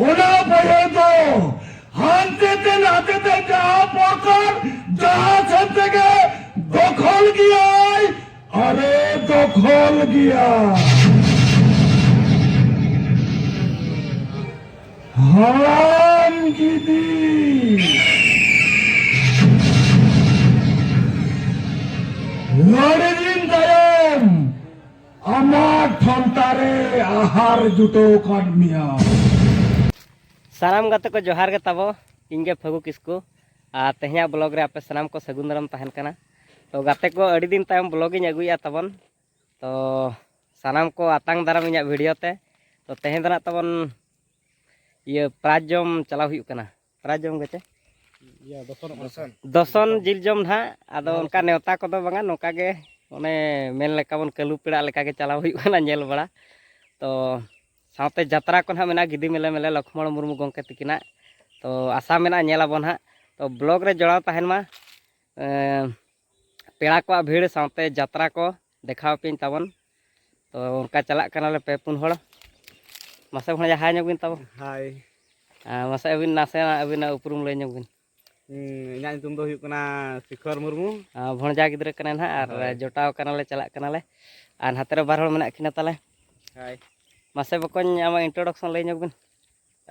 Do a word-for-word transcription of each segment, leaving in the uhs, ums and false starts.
ᱚᱱᱟ ᱵᱚᱭᱮ ᱫᱚ ᱦᱟᱱᱛᱮ ᱛᱮ ᱱᱟᱛᱮ ᱛᱮ ᱡᱟᱦᱟᱸ ᱯᱨᱚᱠᱟᱨ ᱡᱟᱦᱟᱸ ᱥᱮᱫ ᱛᱮᱜᱮ ᱫᱚᱠᱷᱚᱞ ᱜᱮᱭᱟᱭ᱾ ᱟᱨᱮ ᱫᱚᱠᱷᱚᱞ ᱜᱮᱭᱟ᱾ ᱦᱟᱲᱟᱢ ᱜᱤᱫᱤ᱾ ᱟᱹᱰᱤ ᱫᱤᱱ ᱛᱟᱭᱚᱢ ᱟᱢᱟᱜ ᱴᱷᱚᱱᱴᱟ ᱨᱮ ᱟᱦᱟᱨ ᱡᱩᱴᱟᱹᱣ ᱠᱟᱫ ᱢᱮᱭᱟ᱾ ᱥᱟᱱᱟᱢ ᱜᱟᱛᱮ ᱠᱚ ᱡᱚᱦᱟᱨ ᱜᱮ ᱛᱟᱵᱚ, ᱤᱧ ᱜᱮ ᱯᱷᱟᱹᱜᱩ ᱠᱤᱥᱠᱩ᱾ ᱟᱨ ᱛᱮᱦᱮᱧᱟᱜ ᱵᱞᱚᱜ ᱨᱮ ᱟᱯᱮ ᱥᱟᱱᱟᱢ ᱠᱚ ᱥᱟᱹᱜᱩᱱ ᱫᱟᱨᱟᱢ ᱛᱟᱦᱮᱱ ᱠᱟᱱᱟ᱾ ᱛᱚ ᱜᱟᱛᱮ ᱠᱚ, ᱟᱹᱰᱤ ᱫᱤᱱ ᱛᱟᱭᱚᱢ ᱵᱞᱚᱜ ᱤᱧ ᱟᱹᱜᱩᱭᱮᱫᱼᱟ ᱛᱟᱵᱚᱱ᱾ ᱛᱚ ᱥᱟᱱᱟᱢ ᱠᱚ ᱟᱛᱟᱝ ᱫᱟᱨᱟᱢ ᱤᱧᱟᱹᱜ ᱵᱷᱤᱰᱤᱭᱳ ᱛᱮ᱾ ᱛᱚ ᱛᱮᱦᱮᱧ ᱫᱚ ᱱᱟᱜ ᱛᱟᱵᱚᱱ ᱤᱭᱟᱹ ᱯᱨᱟᱭᱤᱡᱽ ᱡᱚᱢ ᱪᱟᱞᱟᱣ ᱦᱩᱭᱩᱜ ᱠᱟᱱᱟ᱾ ᱯᱨᱟᱭᱤᱡᱽ ᱡᱚᱢ ᱜᱮ ᱪᱮ? ᱤᱭᱟᱹ, ᱫᱚᱥᱚᱱ ᱚᱲᱟᱜ᱾ ᱫᱚᱥᱚᱱ᱾ ᱫᱚᱥᱚᱱ ᱡᱤᱞ ᱡᱚᱢ ᱱᱟᱦᱟᱜ᱾ ᱟᱫᱚ ᱚᱱᱠᱟ ᱱᱮᱣᱛᱟ ᱠᱚᱫᱚ ᱵᱟᱝᱟ, ᱱᱚᱝᱠᱟ ᱜᱮ ᱚᱱᱮ ᱢᱮᱱ ᱞᱮᱠᱟ ᱵᱚᱱ ᱠᱟᱹᱞᱩ ᱯᱮᱲᱟᱜ ᱞᱮᱠᱟ ᱜᱮ ᱪᱟᱞᱟᱣ ᱦᱩᱭᱩᱜ ᱠᱟᱱᱟ ᱧᱮᱞ ᱵᱟᱲᱟ᱾ ᱛᱚ ᱥᱟᱶᱛᱮ ᱡᱟᱛᱨᱟ ᱠᱚ ᱱᱟᱦᱟᱜ ᱢᱮᱱᱟᱜᱼᱟ, ᱜᱤᱫᱤ ᱢᱮᱞᱮ ᱢᱮᱞᱮ ᱞᱚᱠᱷᱢᱚᱬ ᱢᱩᱨᱢᱩ ᱜᱚᱢᱠᱮ ᱛᱤᱠᱤᱱᱟᱜ᱾ ᱛᱚ ᱟᱥᱟ ᱢᱮᱱᱟᱜᱼᱟ ᱧᱮᱞ ᱟᱵᱚᱱ ᱦᱟᱸᱜ᱾ ᱛᱚ ᱵᱞᱚᱜ ᱨᱮ ᱡᱚᱲᱟᱣ ᱛᱟᱦᱮᱱ ᱢᱟ᱾ ᱮᱸ, ᱯᱮᱲᱟ ᱠᱚᱣᱟᱜ ᱵᱷᱤᱲ ᱥᱟᱶᱛᱮ ᱡᱟᱛᱨᱟ ᱠᱚ ᱫᱮᱠᱷᱟᱣ ᱟᱯᱮᱭᱟᱹᱧ ᱛᱟᱵᱚᱱ᱾ ᱛᱚ ᱚᱱᱠᱟ ᱪᱟᱞᱟᱜ ᱠᱟᱱᱟᱞᱮ ᱯᱮ ᱯᱩᱱ ᱦᱚᱲ᱾ ᱢᱟᱥᱮ ᱵᱷᱚᱬᱡᱟ ᱦᱟᱭ ᱧᱚᱜ ᱵᱤᱱ ᱛᱟᱵᱚᱱ᱾ ᱦᱟᱭ᱾ ᱟᱨ ᱢᱟᱥᱮ ᱟᱹᱵᱤᱱ ᱱᱟᱥᱮᱱᱟᱜ ᱟᱹᱵᱤᱱᱟᱜ ᱩᱯᱨᱩᱢ ᱞᱟᱹᱭ ᱧᱚᱜ ᱵᱤᱱ᱾ ᱦᱩᱸ, ᱤᱧᱟᱹᱜ ᱧᱩᱛᱩᱢ ᱫᱚ ᱦᱩᱭᱩᱜ ᱠᱟᱱᱟ ᱥᱤᱠᱷᱚᱨ ᱢᱩᱨᱢᱩ᱾ ᱟᱨ ᱵᱷᱚᱬᱡᱟ ᱜᱤᱫᱽᱨᱟᱹ ᱠᱟᱱᱟᱭ ᱱᱟᱦᱟᱜ, ᱟᱨ ᱦᱳᱭ᱾ ᱡᱚᱴᱟᱣ ᱠᱟᱱᱟᱞᱮ, ᱪᱟᱞᱟᱜ ᱠᱟᱱᱟᱞᱮ᱾ ᱟᱨ ᱱᱟᱛᱮ ᱨᱮ ᱵᱟᱨ ᱦᱚᱲ ᱢᱮᱱᱟᱜ ᱠᱤᱱᱟ ᱛᱟᱞᱮ᱾ ᱦᱳᱭ᱾ ᱢᱟᱥᱮ ᱵᱚᱠᱚᱧ, ᱟᱢᱟᱜ introduction ᱞᱟᱹᱭ ᱧᱚᱜ ᱵᱤᱱ᱾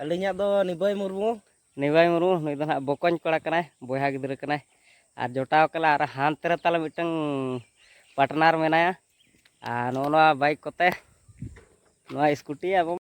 ᱟᱹᱞᱤᱧᱟᱜ ᱫᱚ ᱱᱤᱵᱟᱹᱭ ᱢᱩᱨᱢᱩ᱾ ᱱᱤᱵᱟᱭ ᱢᱩᱨᱢᱩ, ᱱᱩᱭ ᱫᱚ ᱱᱟᱦᱟᱜ ᱵᱚᱠᱚᱧ ᱠᱚᱲᱟ ᱠᱟᱱᱟᱭ, ᱵᱚᱭᱦᱟ ᱜᱤᱫᱽᱨᱟᱹ ᱠᱟᱱᱟᱭ᱾ ᱟᱨ ᱡᱚᱴᱟᱣ ᱠᱟᱱᱟᱞᱮ, ᱟᱨ ᱦᱟᱱᱛᱮ ᱨᱮ ᱛᱟᱞᱮ ᱢᱤᱫᱴᱟᱝ partner ᱢᱮᱱᱟᱭᱟ᱾ ᱟᱨ ᱱᱚᱜᱼᱚ ᱱᱚᱣᱟ bike ᱠᱚᱛᱮ, ᱱᱚᱣᱟ scooty ᱮᱵᱚᱝ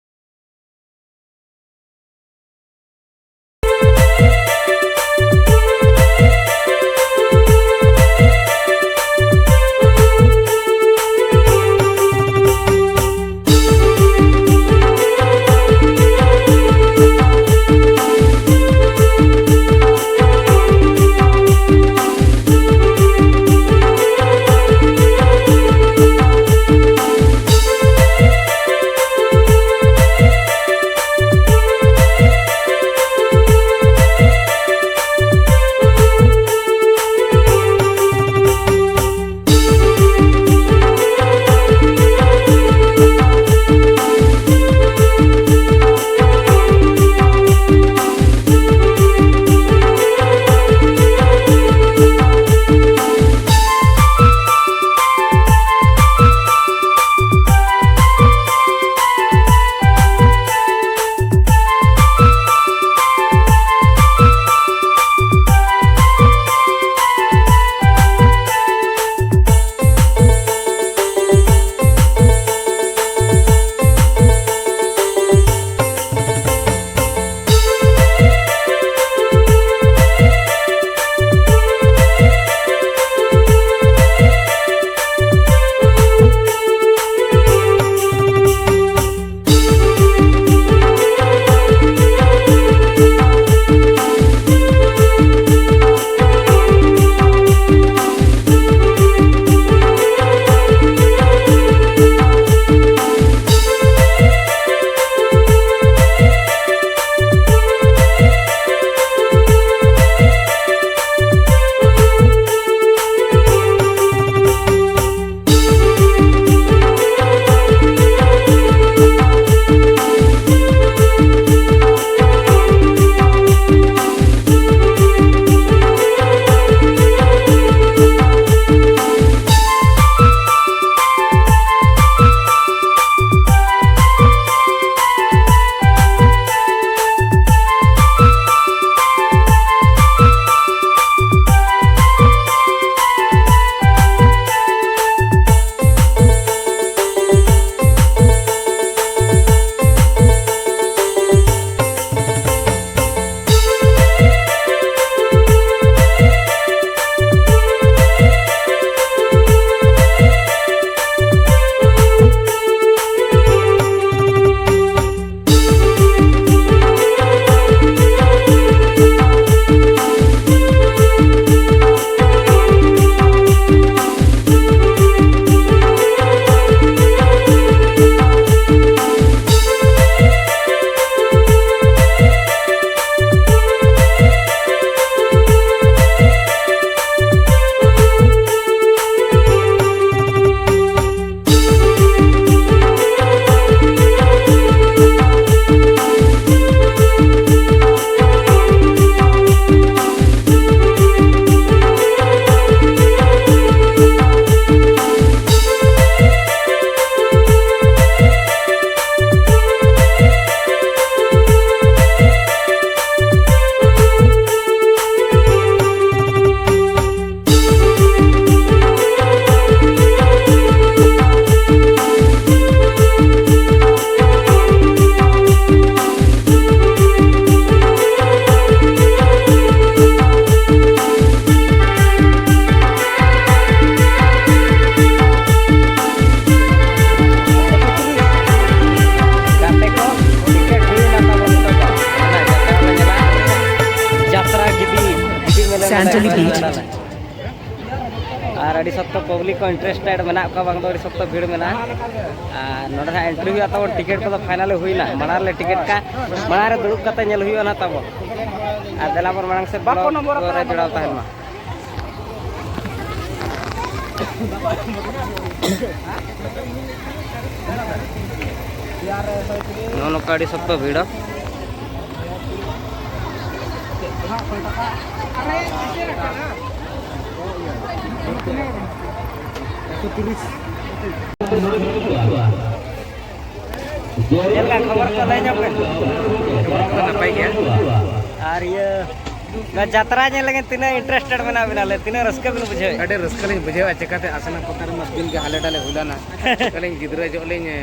Tantally beat. ᱟᱨ ᱟᱹᱰᱤ ᱥᱚᱠᱛᱚ ᱯᱟᱵᱽᱞᱤᱠ ᱠᱚ ᱤᱱᱴᱟᱨᱮᱥᱴᱮᱰ ᱢᱮᱱᱟᱜ ᱠᱚᱣᱟ, ᱵᱟᱝ ᱫᱚ ᱟᱹᱰᱤ ᱥᱚᱠᱛᱚ ᱵᱷᱤᱲ ᱢᱮᱱᱟᱜᱼᱟ᱾ ᱟᱨ ᱱᱚᱰᱮ ᱦᱟᱸᱜ ᱮᱱᱴᱨᱤ ᱦᱩᱭᱩᱜᱼᱟ ᱛᱟᱵᱚᱱ᱾ ᱴᱤᱠᱤᱴ ᱠᱚᱫᱚ ᱯᱷᱟᱭᱱᱟᱞᱤ ᱦᱩᱭᱱᱟ, ᱢᱟᱲᱟᱝ ᱨᱮ ᱴᱤᱠᱤᱴ ᱠᱟ ᱢᱟᱲᱟᱝ ᱨᱮ ᱫᱩᱲᱩᱵ ᱠᱟᱛᱮ ᱧᱮᱞ ᱦᱩᱭᱩᱜᱼᱟ ᱱᱟᱦᱟᱜ ᱛᱟᱵᱚᱱ᱾ ᱟᱨ ᱫᱮᱞᱟ ᱵᱚᱱ ᱢᱟᱲᱟᱝ ᱥᱮᱫ ᱵᱟᱠᱚ ᱱᱚᱢᱵᱚᱨ ᱨᱮ ᱡᱚᱲᱟᱣ ᱛᱟᱦᱮᱱ ᱢᱟ᱾ ᱱᱚᱜᱼᱚ ᱱᱚᱝᱠᱟ ᱟᱹᱰᱤ ᱥᱚᱠᱛᱚ ᱵᱷᱤᱲ᱾ ᱪᱮᱫ ᱞᱮᱠᱟ ᱠᱷᱚᱵᱚᱨ ᱠᱚ ᱞᱟᱹᱭ ᱧᱚᱜ ᱵᱮᱱ? ᱠᱷᱚᱵᱚᱨ ᱠᱚ ᱱᱟᱯᱟᱭ ᱜᱮᱭᱟ᱾ ᱟᱨ ᱤᱭᱟᱹ, ᱱᱚᱣᱟ ᱡᱟᱛᱨᱟ ᱧᱮᱞ ᱞᱟᱹᱜᱤᱫ ᱛᱤᱱᱟᱹᱜ ᱤᱱᱴᱟᱨᱮᱥᱴᱮᱰ ᱢᱮᱱᱟᱜ ᱵᱮᱱᱟ? ᱞᱟᱹᱭ, ᱛᱤᱱᱟᱹᱜ ᱨᱟᱹᱥᱠᱟᱹ ᱵᱮᱱ ᱵᱩᱡᱷᱟᱹᱣᱮᱫᱼᱟ? ᱟᱹᱰᱤ ᱨᱟᱹᱥᱠᱟᱹ ᱞᱤᱧ ᱵᱩᱡᱷᱟᱹᱣᱟ, ᱪᱤᱠᱟᱹᱛᱮ ᱟᱥᱱᱟ ᱯᱟᱛᱟ ᱨᱮᱢᱟ ᱫᱤᱱ ᱜᱮ ᱦᱟᱞᱮ ᱰᱟᱞᱮ ᱦᱩᱭ ᱞᱮᱱᱟ᱾ ᱟᱹᱞᱤᱧ ᱜᱤᱫᱽᱨᱟᱹ ᱡᱚᱜ ᱞᱤᱧ, ᱮ,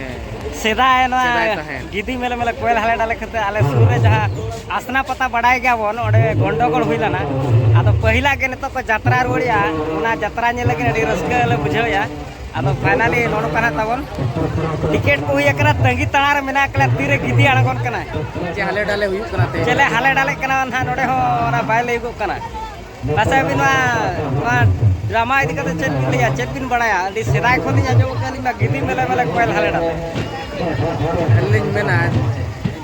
ᱥᱮᱫᱟᱭ ᱱᱚᱣᱟ ᱥᱮᱫᱟᱭ ᱛᱟᱦᱮᱸᱫ᱾ ᱜᱤᱫᱤ ᱢᱮᱞᱟ ᱢᱮᱞᱟ ᱠᱚᱭᱮᱞ ᱦᱟᱞᱮ ᱰᱟᱞᱮ ᱠᱷᱟᱹᱛᱤᱨ ᱟᱞᱮ ᱥᱩᱨ ᱨᱮ ᱡᱟᱦᱟᱸ ᱟᱥᱱᱟ ᱯᱟᱛᱟ ᱵᱟᱲᱟᱭ ᱜᱮᱭᱟᱵᱚᱱ, ᱚᱸᱰᱮ ᱜᱚᱱᱰᱚᱜᱳᱞ ᱦᱩᱭ ᱞᱮᱱᱟ᱾ ᱟᱫᱚ ᱯᱟᱹᱦᱤᱞᱟᱜ ᱜᱮ ᱱᱤᱛᱚᱜ ᱠᱚ ᱡᱟᱛᱨᱟ ᱨᱩᱣᱟᱹᱲᱮᱜᱼᱟ, ᱚᱱᱟ ᱡᱟᱛᱨᱟ ᱧᱮᱞ ᱞᱟᱹᱜᱤᱫ ᱟᱹᱰᱤ ᱨᱟᱹᱥᱠᱟᱹ ᱞᱮ ᱵᱩᱡᱷᱟᱹᱣᱮᱫᱼᱟ᱾ ᱟᱫᱚ ᱯᱷᱟᱭᱱᱟᱞᱤ ᱱᱚᱜᱼᱚ ᱱᱚᱝᱠᱟ ᱱᱟᱜ ᱛᱟᱵᱚᱱ ᱴᱤᱠᱤᱴ ᱠᱚ ᱦᱩᱭ ᱟᱠᱟᱱᱟ, ᱛᱟᱺᱜᱤ ᱛᱟᱲᱟᱜ ᱨᱮ ᱢᱮᱱᱟᱜ ᱟᱠᱟᱫ ᱞᱮᱭᱟ, ᱛᱤᱨᱮ ᱜᱤᱫᱤ ᱟᱬᱜᱚᱱ ᱠᱟᱱᱟᱭ᱾ ᱪᱮᱫ ᱦᱟᱞᱮ ᱰᱟᱞᱮ ᱦᱩᱭᱩᱜ ᱠᱟᱱᱟ ᱛᱮᱦᱮᱧ? ᱪᱮᱫ ᱞᱮ ᱦᱟᱞᱮ ᱰᱟᱞᱮᱜ ᱠᱟᱱᱟ ᱱᱟᱦᱟᱜ, ᱱᱚᱰᱮ ᱦᱚᱸ ᱚᱱᱟ ᱵᱟᱭ ᱞᱟᱹᱭᱚᱜᱚᱜ ᱠᱟᱱᱟ᱾ ᱢᱟᱥᱮ ᱟᱹᱵᱤᱱ ᱱᱚᱣᱟ, ᱱᱚᱣᱟ ᱰᱨᱟᱢᱟ ᱤᱫᱤ ᱠᱟᱛᱮ ᱪᱮᱫ ᱵᱤᱱ ᱞᱟᱹᱭᱟ, ᱪᱮᱫ ᱵᱤᱱ ᱵᱟᱲᱟᱭᱟ? ᱟᱹᱰᱤ ᱥᱮᱫᱟᱭ ᱠᱷᱚᱱ ᱞᱤᱧ ᱟᱸᱡᱚᱢ ᱟᱠᱟᱫᱼᱟ ᱞᱤᱧ, ᱱᱚᱣᱟ ᱜᱤᱫᱤ ᱢᱮᱞᱟ ᱢᱮᱞᱟ ᱠᱚᱭᱮᱞ ᱦᱟᱞᱮ ᱰᱟᱞᱮ᱾ ᱟᱹᱞᱤᱧ ᱞᱤᱧ ᱢᱮᱱᱟ,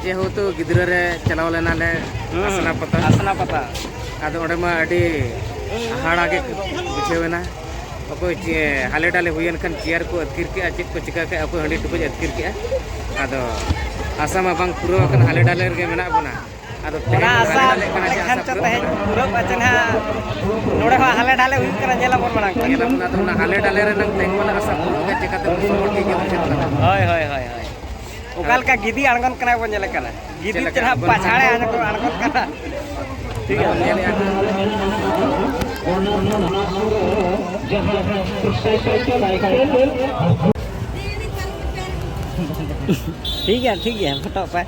ᱡᱮᱦᱮᱛᱩ ᱜᱤᱫᱽᱨᱟᱹ ᱨᱮ ᱪᱟᱞᱟᱣ ᱞᱮᱱᱟᱞᱮ ᱦᱩᱸ, ᱟᱥᱱᱟ ᱯᱟᱛᱟ᱾ ᱟᱥᱱᱟ ᱯᱟᱛᱟ᱾ ᱟᱫᱚ ᱚᱸᱰᱮ ᱢᱟ ᱟᱹᱰᱤ ᱦᱟᱦᱟᱲᱟ ᱜᱮ ᱵᱩᱡᱷᱟᱹᱣ ᱮᱱᱟ᱾ ᱚᱠᱚᱭ ᱪᱮ-, ᱦᱟᱞᱮ ᱰᱟᱞᱮ ᱦᱩᱭᱮᱱ ᱠᱷᱟᱱ ᱪᱮᱭᱟᱨ ᱠᱚ ᱟᱹᱛᱠᱤᱨ ᱠᱮᱜᱼᱟ, ᱪᱮᱫ ᱠᱚ ᱪᱤᱠᱟ ᱠᱮᱜᱼᱟ, ᱚᱠᱚᱭ ᱦᱟᱺᱰᱤ ᱴᱩᱠᱩᱡ ᱟᱹᱛᱠᱤᱨ ᱠᱮᱜᱼᱟ᱾ ᱟᱫᱚ ᱟᱥᱟ ᱢᱟ ᱵᱟᱝ ᱯᱩᱨᱟᱹᱣ ᱟᱠᱟᱱᱟ, ᱦᱟᱞᱮ ᱰᱟᱞᱮ ᱨᱮᱜᱮ ᱢᱮᱱᱟᱜ ᱵᱚᱱᱟ᱾ ᱟᱫᱚ ᱚᱱᱟ ᱛᱮᱦᱮᱧ ᱟᱥᱟ ᱦᱟᱞᱮ ᱰᱟᱞᱮ ᱠᱟᱱᱟ ᱪᱮ ᱞᱮᱠᱷᱟᱱ ᱟᱥᱟ ᱪᱚ ᱯᱩᱨᱟᱹᱜ ᱛᱮᱦᱮᱧ ᱠᱟᱱᱟ? ᱯᱩᱨᱟᱹᱜ ᱯᱟᱪᱮ ᱱᱟᱦᱟᱜ᱾ ᱱᱚᱰᱮ ᱦᱚᱸ ᱦᱟᱞᱮ ᱰᱟᱞᱮ ᱦᱩᱭᱩᱜ ᱠᱟᱱᱟ, ᱧᱮᱞ ᱟᱵᱚᱱ ᱢᱟᱲᱟᱝ ᱠᱷᱚᱱ᱾ ᱧᱮᱞ ᱟᱵᱚᱱ, ᱟᱫᱚ ᱚᱱᱟ ᱦᱟᱞᱮ ᱰᱟᱞᱮ ᱨᱮᱱᱟᱝ ᱛᱮᱦᱮᱧ ᱢᱟᱱᱮ ᱟᱥᱟ ᱯᱩᱨᱟᱹᱜ ᱠᱟᱱᱟ, ᱪᱮᱠᱟᱛᱮ ᱥᱚᱢᱚᱭ ᱜᱮ ᱧᱮᱞ ᱩᱪᱤᱛ ᱠᱟᱱᱟ᱾ ᱦᱳᱭ, ᱦᱳᱭ, ᱦᱳᱭ, ᱦᱳᱭ᱾ ᱚᱠᱟ ᱞᱮᱠᱟ ᱜᱤᱫᱤ ᱟᱬᱜᱚᱱ ᱠᱟᱱᱟᱭ ᱵᱚᱱ ᱧᱮᱞᱮ ᱠᱟᱱᱟ᱾ ᱜᱤᱫᱤ ᱪᱮᱫ ᱞᱮᱠᱟ ᱪᱮᱦᱨᱟ ᱟᱬᱜᱚᱱ ᱯᱟᱪᱷᱟᱲᱮ ᱠᱟᱱᱟ? ᱟᱬᱜᱚᱱ, ᱟᱬᱜᱚᱱ ᱠᱟᱱᱟ᱾ ᱴᱷᱤᱠ ᱜᱮᱭᱟ᱾ ᱵᱚᱱ ᱧᱮᱞᱮᱜᱼᱟ᱾ ᱴᱷᱤᱠ ᱜᱮᱭᱟ, ᱴᱷᱤᱠ ᱜᱮᱭᱟ, ᱯᱷᱳᱴᱳ ᱯᱮ᱾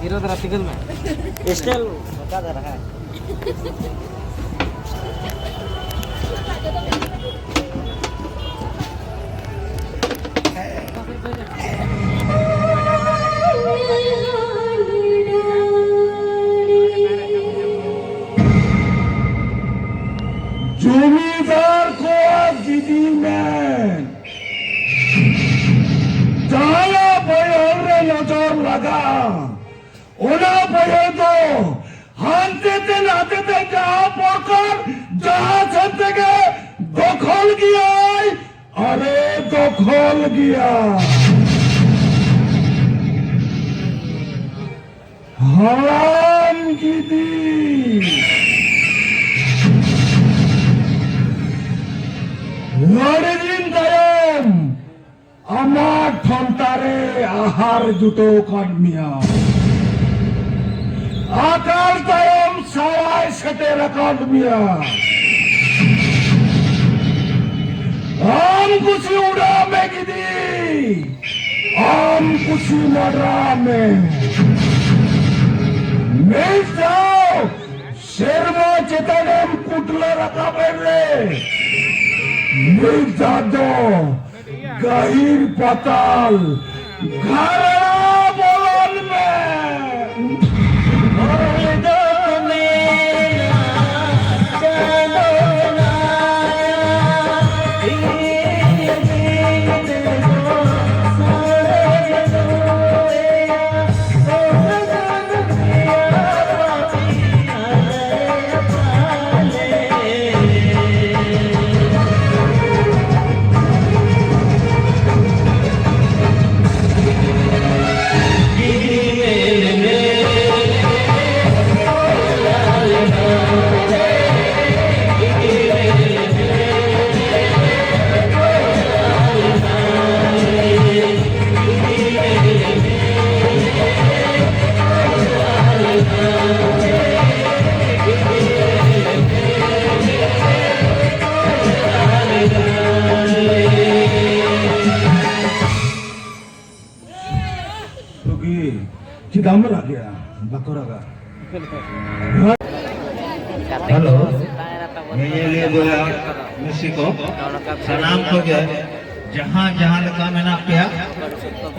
ᱦᱤᱨᱳ ᱫᱷᱟᱨᱟ ᱥᱤᱜᱤᱞ ᱢᱮ᱾ ᱥᱴᱟᱭᱤᱞ ᱚᱠᱟ ᱫᱷᱟᱨᱟ, ᱦᱮᱸ᱾ ᱞᱟᱜᱟᱜᱼᱟ᱾ ᱚᱱᱟ ᱵᱚᱭᱦᱟ ᱫᱚ ᱦᱟᱱᱛᱮ ᱛᱮ ᱱᱟᱛᱮ ᱛᱮ ᱡᱟᱦᱟᱸ ᱯᱨᱚᱠᱟᱨ ᱡᱟᱦᱟᱸ ᱥᱮᱫ ᱛᱮᱜᱮ ᱫᱚᱠᱷᱚᱞ ᱜᱮᱭᱟᱭ, ᱟᱨᱮ ᱫᱚᱠᱷᱚᱞ ᱜᱮᱭᱟ᱾ ᱦᱟᱲᱟᱢ ᱜᱤᱫᱤ᱾ ᱟᱹᱰᱤ ᱫᱤᱱ ᱛᱟᱭᱚᱢ ᱟᱢᱟᱜ ᱴᱷᱚᱱᱴᱟ ᱨᱮ ᱟᱦᱟᱨ ᱡᱩᱴᱟᱹᱣ ᱟᱠᱟᱫ ᱢᱮᱭᱟ᱾ ᱟᱠᱟᱞ ᱛᱟᱭᱚᱢ ᱥᱟᱲᱟᱭ ᱥᱮᱴᱮᱨ ᱟᱠᱟᱫ ᱢᱮᱭᱟ᱾ ᱟᱢ ᱠᱩᱥᱤ ᱩᱰᱟᱹᱣ ᱢᱮ ᱜᱤᱫᱤ, ᱟᱢ ᱠᱩᱥᱤ ᱢᱟᱰᱨᱟᱣ ᱢᱮ᱾ ᱢᱤᱫ ᱫᱷᱟᱣ ᱥᱮᱨᱢᱟ ᱪᱮᱛᱟᱱᱮᱢ ᱠᱩᱴᱞᱟᱹ ᱨᱟᱠᱟᱵ ᱮᱱ ᱨᱮ, ᱢᱤᱫ ᱫᱷᱟᱣ ᱫᱚ ᱜᱟᱹᱦᱤᱨ ᱯᱟᱛᱟᱞ ᱜᱷᱟᱨᱲᱟ ᱵᱚᱞᱚᱱ ᱢᱮ᱾ ᱨᱩᱜᱤ ᱪᱮᱫᱟᱜ ᱮᱢ ᱨᱟᱜ ᱜᱮᱭᱟ? ᱵᱟᱠᱚ ᱨᱟᱜᱟ᱾ ᱦᱮᱞᱳ, ᱧᱮᱧᱮᱞᱤᱭᱟᱹ ᱵᱚᱭᱦᱟ ᱢᱤᱥᱤ ᱠᱚ, ᱥᱟᱱᱟᱢ ᱠᱚᱜᱮ ᱡᱟᱦᱟᱸ ᱡᱟᱦᱟᱸ ᱞᱮᱠᱟ ᱢᱮᱱᱟᱜ ᱯᱮᱭᱟ,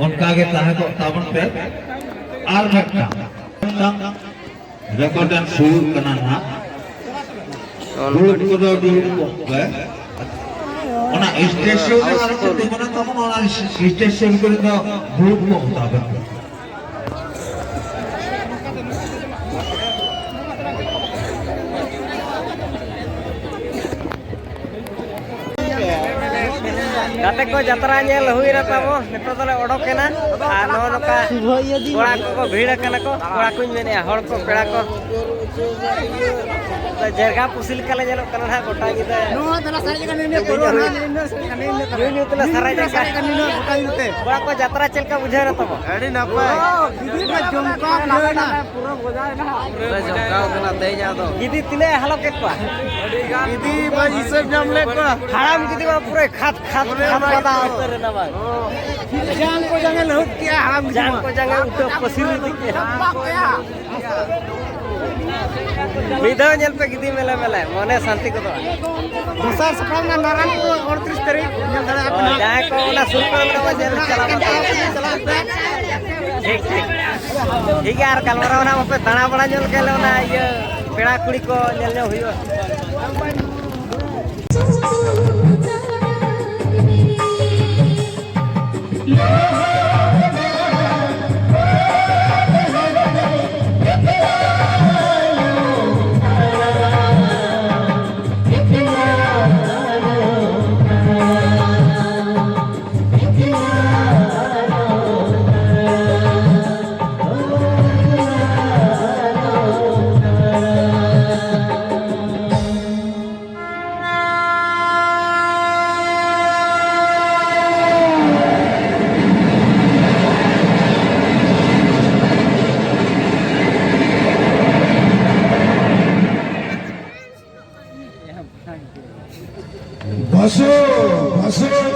ᱚᱱᱠᱟ ᱜᱮ ᱛᱟᱦᱮᱸ ᱠᱚᱜ ᱛᱟᱵᱚᱱ ᱯᱮ᱾ ᱟᱨ ᱢᱤᱫᱴᱟᱝ, ᱢᱤᱫᱴᱟᱝ ᱨᱮᱠᱚᱨᱰ ᱮᱱ ᱥᱩᱨᱩᱜ ᱠᱟᱱᱟ ᱱᱟᱦᱟᱜ᱾ ᱫᱩᱲᱩᱵ ᱠᱚᱫᱚ ᱫᱩᱲᱩᱵ ᱠᱚᱜ ᱯᱮ᱾ ᱚᱱᱟ ᱥᱴᱮᱡ ᱥᱩᱨ ᱨᱮ ᱟᱞᱚ ᱯᱮ ᱛᱤᱸᱜᱩᱱᱟ ᱛᱟᱵᱚᱱ, ᱚᱱᱟ ᱥᱴᱮᱡ ᱥᱩᱨ ᱠᱚᱨᱮ ᱫᱚ ᱫᱩᱲᱩᱵ ᱠᱚᱜ ᱛᱟᱵᱚᱱ ᱯᱮ᱾ ᱜᱟᱛᱮ ᱠᱚ, ᱡᱟᱛᱨᱟ ᱧᱮᱞ ᱦᱩᱭᱱᱟ ᱛᱟᱵᱚ, ᱱᱤᱛᱚᱜ ᱫᱚᱞᱮ ᱚᱰᱚᱠ ᱮᱱᱟ᱾ ᱟᱨ ᱱᱚᱜᱼᱚ ᱱᱚᱝᱠᱟ ᱠᱚᱲᱟ ᱠᱚᱠᱚ ᱵᱷᱤᱲ ᱟᱠᱟᱱᱟ ᱠᱚ, ᱠᱚᱲᱟ ᱠᱚᱧ ᱢᱮᱱᱮᱫᱼᱟ, ᱦᱚᱲ ᱠᱚ, ᱯᱮᱲᱟ ᱠᱚ᱾ ᱡᱮᱨᱜᱟ ᱯᱩᱥᱤ ᱞᱮᱠᱟ ᱞᱮ ᱧᱮᱞᱚᱜ ᱠᱟᱱᱟ ᱱᱟᱦᱟᱜ ᱜᱚᱴᱟ ᱧᱤᱫᱟᱹ᱾ ᱱᱚᱣᱟ ᱫᱷᱟᱨᱟ ᱥᱟᱨᱮᱡ ᱟᱠᱟᱱᱟ, ᱱᱤᱭᱟᱹ ᱯᱟᱹᱣᱨᱟᱹ ᱱᱟᱦᱟᱜ, ᱱᱤᱭᱟᱹ ᱥᱟᱨᱮᱡ ᱟᱠᱟᱱᱟ, ᱱᱤᱭᱟᱹ ᱯᱟᱹᱣᱨᱟᱹ᱾ ᱧᱩ ᱧᱩ ᱛᱮᱞᱮ ᱥᱟᱨᱮᱡ ᱟᱠᱟᱱᱟ ᱜᱚᱴᱟ ᱧᱤᱫᱟᱹ ᱛᱮ᱾ ᱠᱚᱲᱟ ᱠᱚ, ᱡᱟᱛᱨᱟ ᱪᱮᱫ ᱞᱮᱠᱟ ᱵᱩᱡᱷᱟᱹᱣ ᱮᱱᱟ ᱛᱟᱵᱚ? ᱟᱹᱰᱤ ᱱᱟᱯᱟᱭ᱾ ᱜᱤᱫᱤ ᱢᱟ ᱡᱚᱢᱠᱟᱣ ᱵᱩᱡᱷᱟᱹᱣ ᱮᱱᱟ᱾ ᱯᱩᱨᱟᱹ ᱡᱚᱢᱠᱟᱣ ᱠᱟᱱᱟ ᱛᱮᱦᱮᱧ ᱟᱫᱚ᱾ ᱜᱤᱫᱤ ᱛᱤᱱᱟᱹᱜ ᱮ ᱦᱟᱞᱚ ᱠᱮᱫ ᱠᱚᱣᱟ? ᱜᱤᱫᱤ ᱢᱟ ᱦᱤᱥᱟᱹᱵ ᱧᱟᱢ ᱞᱮᱫ ᱠᱚᱣᱟ᱾ ᱦᱟᱲᱟᱢ ᱜᱤᱫᱤ ᱢᱟ ᱯᱩᱨᱟᱹ ᱠᱷᱟᱫ ᱠᱷᱟᱫ ᱯᱩᱨᱟᱹ ᱠᱷᱟᱫ ᱢᱟ ᱵᱟᱫᱟ ᱩᱛᱟᱹᱨ ᱮᱱᱟ ᱵᱟᱝ? ᱡᱟᱝ ᱠᱚ ᱡᱟᱸᱜᱟ ᱞᱟᱹᱦᱩᱫ ᱠᱮᱜᱼᱟ ᱦᱟᱲᱟᱢ ᱜᱤᱫᱤ ᱡᱟᱝ ᱢᱟ᱾ ᱠᱚ ᱡᱟᱸᱜᱟ ᱩᱴᱟᱹ ᱯᱟᱹᱥᱤᱨ ᱤᱫᱤ ᱠᱮᱜᱼᱟ᱾ ᱢᱤᱫ ᱫᱷᱟᱣ ᱧᱮᱞ ᱯᱮ ᱜᱤᱫᱤ ᱢᱮᱞᱮ ᱢᱮᱞᱮ, ᱢᱚᱱᱮ ᱥᱟᱱᱛᱤ ᱜᱚᱫᱚᱜᱼᱟ᱾ ᱫᱚᱥᱟᱨ ᱥᱟᱯᱲᱟᱣ ᱨᱮᱱᱟᱜ ᱱᱟᱨᱟᱱᱯᱩᱨ ᱟᱴᱛᱨᱤᱥ ᱛᱟᱹᱨᱤᱠᱷ ᱧᱮᱞ ᱫᱟᱲᱮᱭᱟᱜᱼᱟ ᱯᱮ ᱦᱳᱭ, ᱱᱟᱦᱟᱜ᱾ ᱡᱟᱦᱟᱸᱭ ᱠᱚ ᱚᱱᱟ ᱥᱩᱨ ᱠᱚᱨᱮ ᱢᱮᱱᱟᱜ ᱠᱚᱣᱟ, ᱧᱮᱞ ᱪᱟᱞᱟᱜ ᱢᱮ᱾ ᱪᱟᱞᱟᱜ ᱯᱮ᱾ ᱴᱷᱤᱠ, ᱴᱷᱤᱠ᱾ ᱴᱷᱤᱠ ᱜᱮᱭᱟ, ᱟᱨ ᱜᱟᱞᱢᱟᱨᱟᱣ ᱱᱟᱦᱟᱜ ᱵᱟᱯᱮ ᱫᱟᱬᱟ ᱵᱟᱲᱟ ᱧᱚᱜ ᱞᱮᱠᱷᱟᱱ ᱞᱮ ᱚᱱᱟ ᱤᱭᱟᱹ ᱯᱮᱲᱟ ᱠᱩᱲᱤ ᱠᱚ ᱧᱮᱞ ᱧᱚᱜ ᱦᱩᱭᱩᱜᱼᱟ᱾ ᱵᱟᱥᱩ, ᱵᱟᱥᱩ᱾